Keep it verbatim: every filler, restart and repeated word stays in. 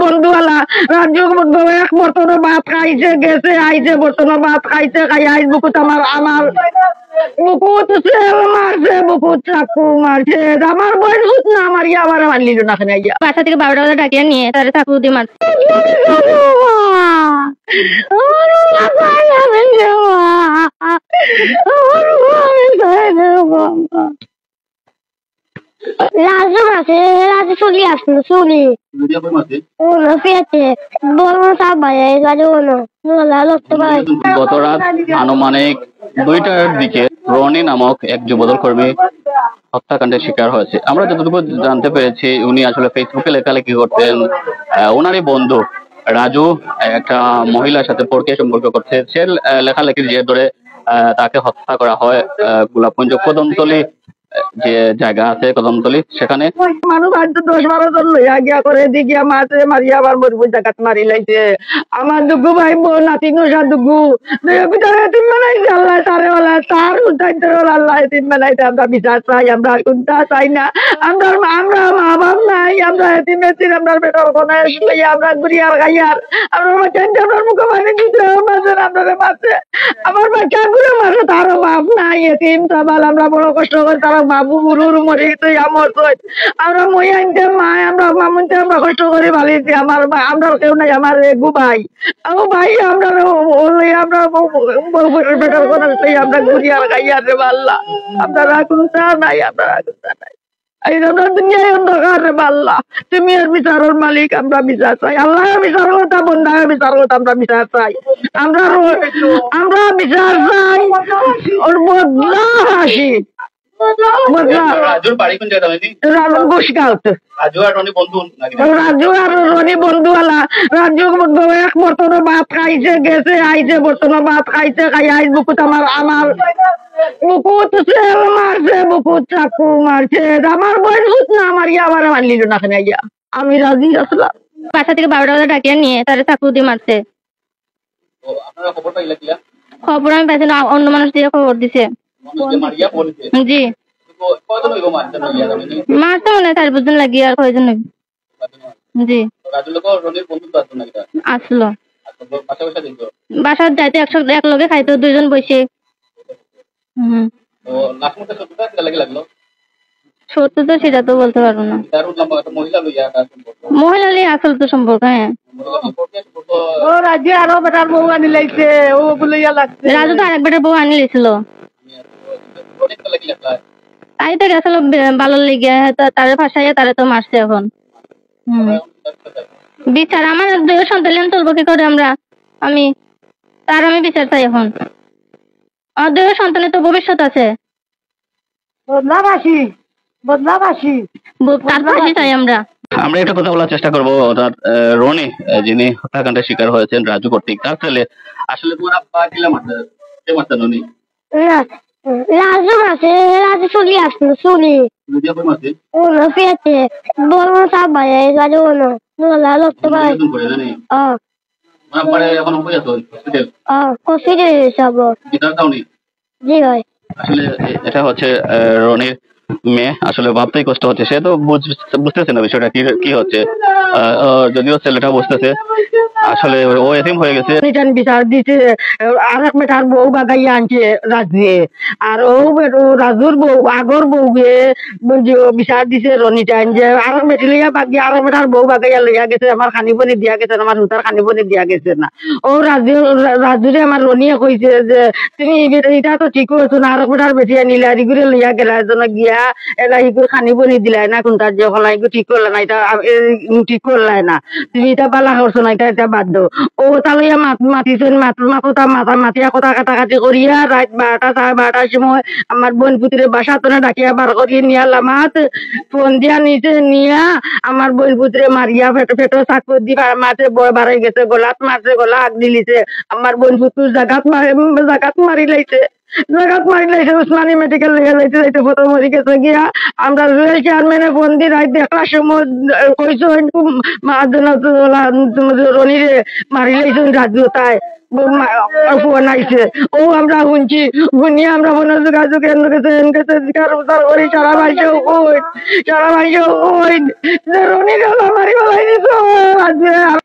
বন্ধুআলা, রাজু এক বর্তনর ভাত খাইছে, গেছে, আইছে, বর্তনর ভাত খাইছে, খাইয়া আইস বুকুত আমার, আমার বুকুত সেল মারছে, বুকুত চাকু মারছে। আমার বইন ভূত না মারিয়া আমার মারলিল না খানে আইয়া। বাসা থেকে বারোটা বাজে ডাকিয়া নিয়ে তারে চাকু দিয়ে মারছে। লাজু মাসে, লাজু চলি আসলো, চলি। ও না পেয়েছে, বড় সব ভাই, এই বাজে ও না, ও না, লোক তো ভাই। গত রাত আনুমানিক দুইটার দিকে রনি নামক এক যুবদল কর্মী হত্যাকাণ্ডের শিকার হয়েছে। আমরা যতটুকু জানতে পেরেছি, উনি আসলে Facebook-এ লেখালেখি করতেন, আহ, ওনারই বন্ধু রাজু একটা মহিলার সাথে পরকীয়া সম্পর্ক করছে। সে, আহ, লেখালেখির জের ধরে, আহ, তাকে হত্যা করা হয়, আহ, গোলাপগঞ্জ কদমতলী, আহ, যে জায়গা আছে কদমতলী, সেখানে। মানুষ আজ তো দশ বারো জন লইয়া গিয়া করে দি গিয়া মাছে মারিয়া আবার মরিবুল জাগাত মারি লাইছে। আমার দুগু ভাই বউ নাতি নশা দুগু, দুইও ভিতরে এতিম বানাইছে আল্লাহ, তারে ওলা, তার উদ্ধার ওলা আল্লাহ, এতিম বানাইছে। আমরা বিচার চাই, আমরা কুন্তা চাই না। আমরা, আমরা মা বাপ নাই, আমরা এতিম এতিম, আমরা বেটার কোনায় শুয়ে আমরা ঘুরি আর খাই আর আমরা বাচ্চাইনতে আমরা মুখে পানি দিতে মাছের, আমরা মাছে। আমার বাচ্চাগুলো মারে, তারও বাপ নাই, এতিম সাবাল, আমরা বড় কষ্ট করি, তারা বাবু বুরুর মরে গেছে, ইয়া মরছে। আমরা মই আনতে মায়, আমরা মামুনতে আমরা কষ্ট করি বালিছি, আমার বা-, আমরা কেউ নাই, আমার এগু ভাই। ও ভাই, আমরা ও, ও, আমরা ও, ও, ও, বেটার কোন সেই আমরা ঘুরি আর খাই আর রে বাল্লা। আমরা রাখুন তা নাই, আমরা রাখুন তা নাই। এই আমরা দুনিয়ায় অন্ধকার রে বাল্লা। তুমি আর বিচারর মালিক, আমরা বিচার চাই। আল্লাহ বিচার করতা, বন্দা বিচার করতা, আমরা বিচার চাই। আমরা রো-, আমরা বিচার চাই। ওর বদলা হাসি। বদলা। রাজুর বাড়ি কোন জায়গায় হয়নি? রাজু ঘোষগাঁওত। রাজু আর রনি বন্ধু নাকি? রাজু আর রনি বন্ধু আলা। রাজু এক বর্তনর ভাত খাইছে, গেছে, আইছে, বর্তনর ভাত খাইছে, খাইয়া আইস বুকুত আমার, আমার বুকুত সেল মারছে, বুকুত চাকু মারছে। আমার বইন ভূত না মারিয়া আমার মারলিল না খানে আইয়া। আমি রাজি আসলাম। বাসা থেকে বারোটা বাজে ডাকিয়া নিয়ে তারে চাকু দিয়ে মারছে। ও, আপনারা খবর পাইলা কিলা? খবর আমি পাইছি না, অন্য মানুষ দিয়ে খবর দিছে। মানুষ দিয়ে মারিয়া বলছে? জি। তো কয়জন হইব মারতে মারিয়া যাবে নি? মারতে মনে হয় চার পাঁচজন লাগি, আর কয়জন হইব? জি। তো রাজুর লোক রনির বন্ধু তো আসলো না এটা? আসলো। আচ্ছা, তো বাসা বাসা দিল? বাসাত যাইতে একসাথে এক লগে খাইতো, দুইজন বসে। হুম। তো লাশ মতো সত্যতা কিলা লাগি লাগলো? সত্য তো সেটা তো বলতে পারবো না। তার লম্বা একটা মহিলা লইয়া তার সম্পর্ক। মহিলা লইয়া আসল তো সম্পর্ক, হ্যাঁ। মহিলা সম্পর্কে সম্পর্ক ও রাজু আরো বেটার বউ আনি লাইছে, ও বুলাইয়া লাগছে। রাজু তো আরেক বেটার বউ আনি লাইছিল। অনেক তো লাগি লাগলা। তাই তো গেছিল বে-, ভালো লেগে, হ্যাঁ, তা-, তারে ফাঁসাইয়া তারে তো মারছে এখন। হুম। বিচার আমার দুই সন্তান তুলবো কি করে আমরা? আমি, তার আমি বিচার চাই এখন। আমার দুই সন্তানের তো ভবিষ্যৎ আছে। বদলাবাসী, বদলাবাসী। ব-, তার ফাঁসি চাই আমরা। আমরা একটা কথা বলার চেষ্টা করব, অর্থাৎ, আহ, রনি, আহ, যিনি হত্যাকাণ্ডের শিকার হয়েছেন রাজু কর্তৃক, তার ছেলে। আসলে তোমার আব্বা কিলা মারছে? কে মারছে রনি? না, রাজু মারছে, রাজু চলি আসলো, চলি। চলি দিয়ে কই মারছে? ও না পেয়েছে, বড় সব ভাই, এই বাজে ও না, নোলা লোক তো ভাই। ইনজেকশন করে জানি। ও। তোমার আব্বারে এখন কই আছে? হসপিটাল? ও, হসপিটালে সব। বিচার চাওনি? জি ভাই। আসলে এ-, এটা হচ্ছে, আহ, রনির মেয়ে, আসলে ভাবতেই কষ্ট হচ্ছে। সে তো বুঝ-, বুঝতেছে না বিষয়টা কি, কি হচ্ছে। আহ, আহ, যদিও ছেলেটা বুঝতেছে, আসলে ও এতিম হয়ে গেছে। নিটান বিচার দিছে, আরেক বেটার বউ বাগাইয়া আনছে রাজুয়ে। আর ও বেট-, ও রাজুর বউ, আগর বউয়ে, যে ও বিচার দিছে রনিটাইন, যে আরেক বেটি লইয়া বাগিয়া, আরেক বেটার বউ বাগাইয়া লইয়া গেছে, আমার খানি বনি দিয়া গেছে না, আমার হুতার খানি বনি দিয়া গেছে না। ও রাজু, রা-, রাজুরে আমার রনিয়ে কইছে যে, "তুমি এই বেটা, এটা তো ঠিক করছো না, আরক বেটার বেটি আনিলা, রিগুরে লইয়া গেলা, এজন্য গিয়া, এলা ইগুর খানি বনি দিলাই না, কোনটা যে হলা ইগু ঠিক করলা না, এটা, আ, এ, উম, ঠিক করলাই না। তুমি এটা বালা করছো না, এটা, এটা বাদ দাও।" ও তা লইয়া মাত-, মাতিছেন, মাত-, মাতুতা মাতা মাতিয়া কথা কাটাকাটি করিয়া রাত বারোটা, সাড়ে বারোটার সময় আমার বইন পুত্রে বাসা তনে ডাকিয়া বার করিয়া নিয়া লামাত ফোন দিয়া নিচে নিয়া আমার বইন পুত্রে মারিয়া পেটো, পেটো চাকু দি বা-, মারছে, ব-, বাড়াই গেছে, গলাত মারছে, গলা আগ দিলিছে। আমার বইন পুত্র জাগাত মারে, জাগাত মারি লাইছে, জাগাত মারি লাইছে। উসমানী মেডিকেল লইয়া যাইতে যাইতে ফটো মরি গেছে গিয়া। আমরা জুয়েল চেয়ারম্যানে ফোন দি রাত দেখলা সময়, আহ, কইছো, "মা, জন্য তো ওলা, রনিরে মারি লাইছে রাজু তাই।" ফোন আইছে। ও আমরা শুনছি, শুনিয়া আমরা ফোনে যোগাযোগ এন গেছে, এন গেছে, জিকার উদ্ধার করি সারা বাইশে কই, সারা বাইশে কই, যে রনি গলা মারি বলাই দিছে, রাত এ,